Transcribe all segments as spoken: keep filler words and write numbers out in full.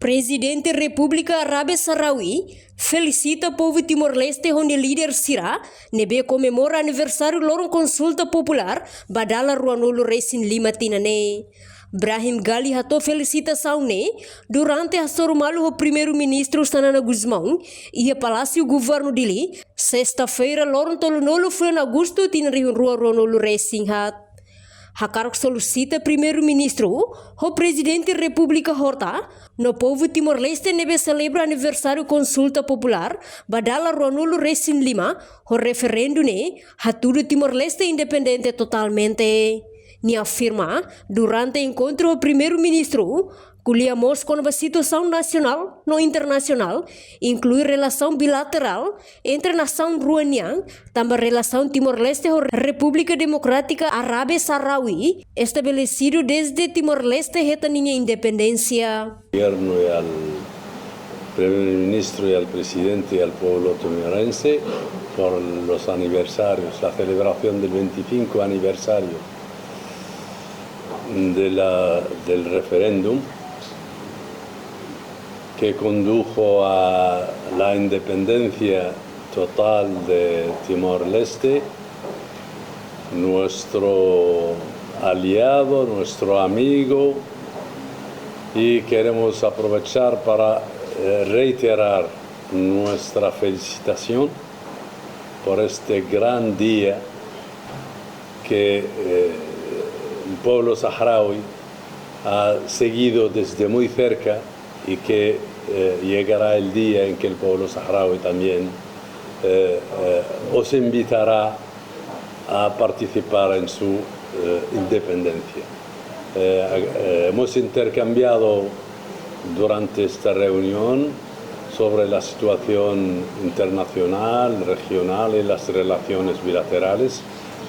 Prezidente Repúblika Arábia Sahrauí felisita povu Timor-Leste ho nia líder sira ne'ebé komemora aniversáriu loron konsulta populár ba dala ruanulu resin lima tinan ne'e. Brahim Ghali hato'o felisitasaun ne'e durante hasoru malu ho Primeiru-Ministru Xanana Gusmão iha Palásiu Governu Dili, sesta-feira, loron tolunulu fulan Agostu tinan rihun rua ruanulu resin haat. Hakarak solisita Primeiru-Ministru ho Prezidente Repúblika Horta no povu Timor-Leste ne'ebé selebra aniversáriu konsulta populár ba dala ruanulu resin lima ho referendu ne'e hatudu Timor-Leste independente totalmente. Nia afirma durante enkontru ho Primeiru-Ministru, ko'alia mós kona-ba situasaun nasionál no internasionál, inklui relasaun bilaterál entre nasaun rua nian, tanba relasaun Timor-Leste ho Repúblika Demokrátika Arábia Sahrauí estabelesidu dezde Timor-Leste hetan ninia independénsia. Gobierno y al primer ministro y al presidente y al pueblo timorense por los aniversarios, la celebración del veinticinco aniversario de la, del referéndum que condujo a la independencia total de Timor-Leste, nuestro aliado, nuestro amigo, y queremos aprovechar para, eh, reiterar nuestra felicitación por este gran día que, eh, el pueblo saharaui ha seguido desde muy cerca y que, eh, llegará el día en que el pueblo saharaui también, eh, eh, os invitará a participar en su, eh, independencia. Eh, eh, hemos intercambiado durante esta reunión sobre la situación internacional, regional y las relaciones bilaterales,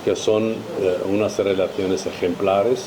que son, eh, unas relaciones ejemplares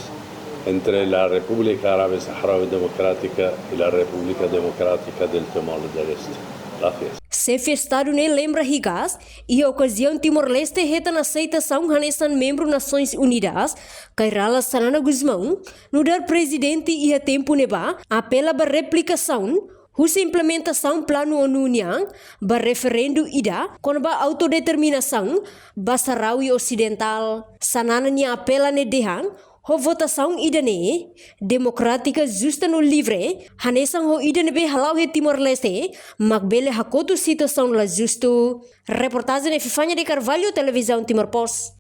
entre la República Árabe Saharaui Democrática y la República Democrática del Timor del Este. Gracias. Xefe Estadu ne'e lembra hikas, iha okaziaun Timor-Leste hetan aseitasaun hanesan membru Nasoins Unidas, Kay Rala Xanana Gusmão, nu'udar prezidente iha tempu ne'ebá, apela ba replikasaun husi implementasaun planu ONU nian ba referendu ida kona-ba autodeterminasaun ba Saharaui Osidentál. Xanana nia apela ne'e dehan, ho votasaun ida-ne'e, demokrátika, justa no livre, hanesan ho ida ne'ebé hala'o iha Timor-Leste, mak bele hakotu situasaun la justu. Reportajen Epifania de Carvalho, Televizaun Timor Post.